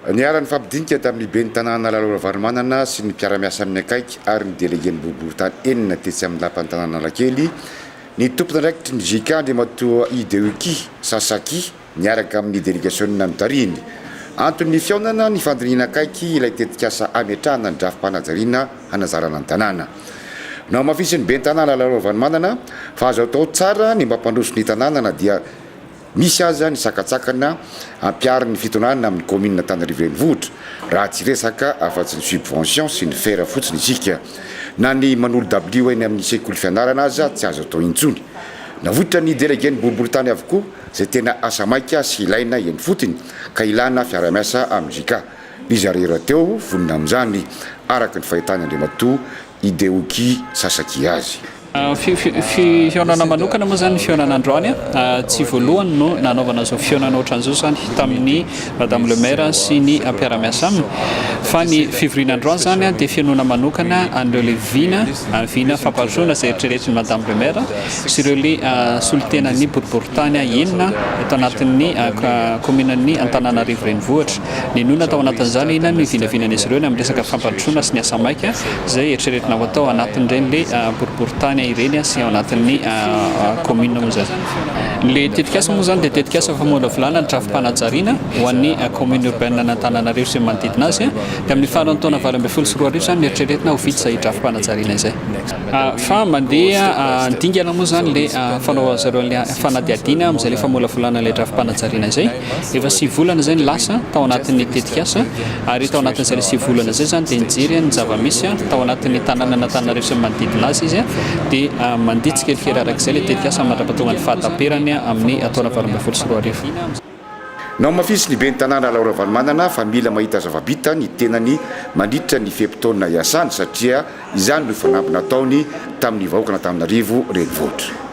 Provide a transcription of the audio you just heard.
Niara-nifampidinika tamin'ny ben'ny tanàna Lalao Ravalomanana sy ny mpiara-miasa aminy akaiky ary ny delegen'ny boriborintany enina tetsy amin'ny lapan'ny tanàna Analakely ny tompon'andraikitry ny JK Andriamatoa Hideyuki Sasaki niaraka amin'ny delegasionina notarihiny. Anton'ny fihaonana ny fandinihina akaiky ilay tetikasa hametrahana ny drafi-panajariana hanazarana ny tanàna. Nohamafisin'ny ben'ny tanàna Lalao Ravalomanana fa azo atao tsara ny mampandroso ny tanàna na dia Misy aza ny sakantsakana ampiharin'ny fitondrana amin'ny kaominina Antananarivo Renivohitra, raha tsy resaka afa-tsy ny subvention sy ny fer fotsiny isika. Na ny manolo dabilio eny amin'ny sekoly fianarana aza tsy azo atao intsony. Navoitra ny delegen'ny boriborintany avokoa izay tena asa maika sy ilaina eny fotony ka ilana fiarahamiasa amin'ny JK. Ry zareo rahateo vonona amin'izany, araka ny fahitany Andriamatoa Hideoki Sasaki azy. Fihaonana manokana moa izany ny fihaonana androany. Tsy voalohany no nanaovana izao fihaonana ohatran'izao izany tamin'ny Madame le Maire sy ny mpiara-miasa aminy. Fa ny fivoriana androany izany dia fihainoana manokana an'ireo ilay vina, vina fampandrosoana izay eritreretin'i Madame le Maire sy ireo ilay solontenan'ny boriborintany enina eto anatin'ny kaominan'ny Antananarivo Renivohitra. Nenona tao anatin'izany inona no hivinavinan'izy ireo ny amin'ny resaka fampandrosoana sy ny asa maika izay eritreretina ho atao anatin'ireny le boriborintany ireny sy ao anatin'ny commune moa izany. Ilay tetikasa moa izany dia tetikasa famolavolana ny drafi-panajariana ho an'ny commune urbaine an'Antananarivo sy ny manodidina azy. Dia amin'ny faran'ny taona 2018 izany no eritreretina ho vita izay drafi-panajariana izay. Fa mandeha dingana moa izany ilay fanaovan'ny zareo an'ilay fanadihadiana amin'izay ilay famolavolana ilay drafi-panajariana izay. Efa sivy volana izay ny lasa tao anatin'ny tetikasa ary tao anatin'izay ilay sivy volana izay izany dia nijery ny zava-misy tao anatin'ny tanànan'Antananarivo sy ny manodidina azy izy dia mandeha tsikelikely araka izay ilay tetikasa mandra-pahatonga ny fahataperany amin'ny taona 2018. Nohamafisin'ny ben'ny tanàna Lalao Ravalomanana fa mila mahita zava-bita ny tenany mandritra ny fe-potoana iasany satria izany no fanamby nataony tamin'ny vahoakan'Antananarivo renivohitra.